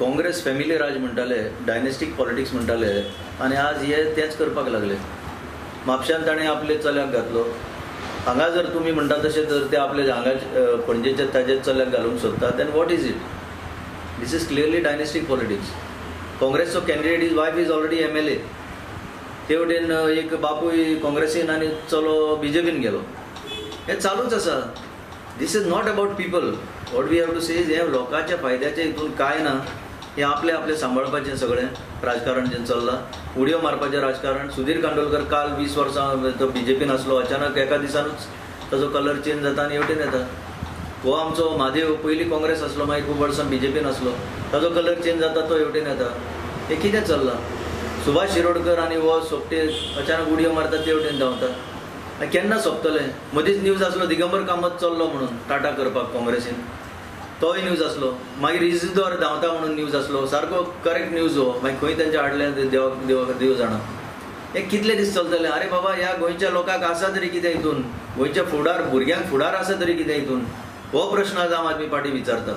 Congress family राज म्हणटाले, डायनेस्टीक politics म्हणटाले आनी आज हे तेंच करपाक लागले. म्हापश्यान ताणें आपले चल्याक घातलो. हांगा जर तुमी म्हणटा तशें जर ते आपले हांगा पणजेच्या ताजे चल्याक घालूंक सोदता, then what is it? This is clearly dynastic politics. काँग्रेसचो candidate, his wife is already MLA. ते वटेन एक बापूय काँग्रेसीन आनी चलो बीजेपीन गेलो. हें चालूच आसा. This is not about people. What we have to say is, हें लोकांच्या फायद्याचें हितून कांय ना. हें आपलें आपलें सांबाळपाचें सगळें राजकारण जें चल्लां, उडयो मारपाचें राजकारण. सुधीर कांदोळकर काल 20 वर्सां तो बीजेपीन आसलो, अचानक एका दिसानूच ताजो कलर चेंज जाता आनी हेवटेन येता. हो आमचो म्हादेव पयलीं काँग्रेस आसलो, मागीर खूब वर्सां बीजेपीन आसलो, ताजो कलर चेंज जाता, तो हेवटेन येता. हें कितें चल्लां? सुभाष शिरोडकर आनी हो सोपटे अचानक उडयो मारता, ते वटेन धांवता. केन्ना सोंपतलें? मदींच न्यूज आसलो दिगंबर कामत चल्लो म्हणून टाटा करपाक काँग्रेसीन, तोय न्यूज आसलो. मागीर इजिदोर धांवता म्हणून न्यूज आसलो. सारको करेक्ट न्यूज हो. मागीर खंय तेंचे हाडलें, देवाक देव देव जाणा. हें कितले दीस चलतलें? आरे बाबा, ह्या गोंयच्या लोकांक आसा तरी कितें हितून? गोंयच्या फुडार, भुरग्यांक फुडार आसा तरी कितें हितून? हो प्रश्न आज आम आदमी पार्टी विचारता.